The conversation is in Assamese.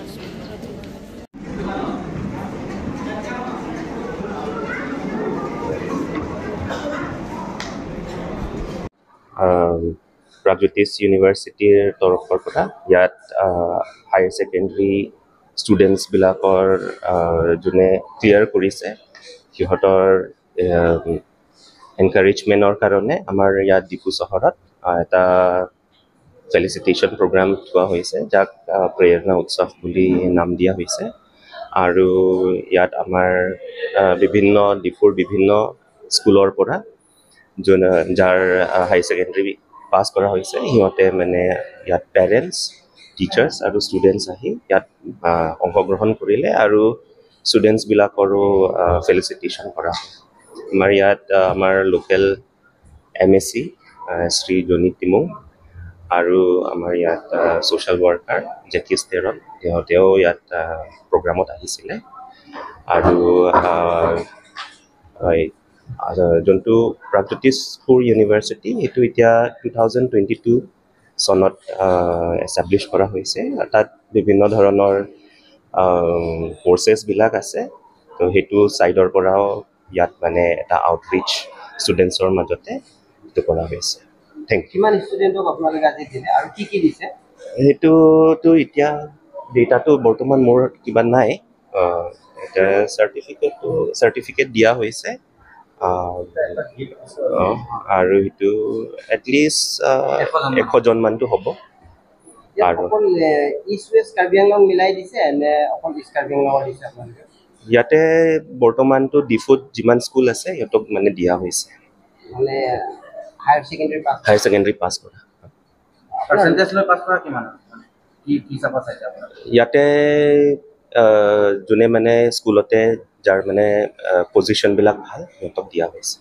আছোঁ। প্ৰাগজ্যোতিষ ইউনিভাৰ্চিটিৰ তৰফৰ পৰা ইয়াত হায়াৰ ছেকেণ্ডেৰী ষ্টুডেণ্টছবিলাকৰ যোনে ক্লিয়াৰ কৰিছে, সিহঁতৰ এনকাৰেজমেণ্টৰ কাৰণে আমাৰ ইয়াত ডিফু চহৰত এটা ফেলিচিটেশ্যন প্ৰগ্ৰাম থোৱা হৈছে, যাক প্ৰেৰণা উৎসৱ বুলি নাম দিয়া হৈছে। আৰু ইয়াত আমাৰ বিভিন্ন ডিফুৰ বিভিন্ন স্কুলৰ পৰা যোন যাৰ হায়াৰ ছেকেণ্ডেৰী পাছ কৰা হৈছে, সিহঁতে মানে ইয়াত পেৰেণ্টছ, টিচাৰ্ছ আৰু ষ্টুডেণ্টছ আহি ইয়াত অংশগ্ৰহণ কৰিলে আৰু ষ্টুডেণ্টছবিলাকৰো ফেলিচিটেশ্যন কৰা হয়। আমাৰ ইয়াত আমাৰ লোকেল এমএচি শ্ৰী জনী তিমুং আৰু আমাৰ ইয়াত ছ'চিয়েল ৱৰ্কাৰ জেকিছ তেৰণ, সিহঁতেও ইয়াত প্ৰগ্ৰামত আহিছিলে। আৰু যোনটো প্ৰাগজ্যোতিষপুৰ ইউনিভাৰ্চিটি, সেইটো এতিয়া 2022 চনত এষ্টাব্লিছ কৰা হৈছে। তাত বিভিন্ন ধৰণৰ কৰ্চেছবিলাক আছে। তো সেইটো ছাইডৰ পৰাও ইয়াত মানে এটা আউটৰিচ ষ্টুডেণ্টছৰ মাজতে সেইটো কৰা হৈছে। Thank U. কিমান ষ্টুডেণ্টক আপোনালোকে আজি দিলে আৰু কি কি দিছে? সেইটোতো এতিয়া ডেটাটো বৰ্তমান মোৰ কিবা নাই। এতিয়া চাৰ্টিফিকেট দিয়া হৈছে আৰু সেইটো এটলিষ্ট 100জনমানটো হ'ব। আৰু অকল ইষ্ট ৱেষ্ট কাৰ্বি আংলং মিলাই দিছে নে অকল ইষ্ট কাৰ্বি আংলঙৰ দিছে আপোনালোকে? ইয়াতে বৰ্তমানটো ডিফুত যিমান স্কুল আছে, সিহঁতক মানে দিয়া হৈছে। মানে higher secondary pass? Higher secondary pass কৰা। পাৰ্চেণ্টেজ লৈ পাছ কৰা কিমান, কি কি হিচাপত চাইছে আপোনালোকে? ইয়াতে যোনে মানে স্কুলতে যাৰ মানে পজিশ্যনবিলাক ভাল, সিহঁতক দিয়া হৈছে।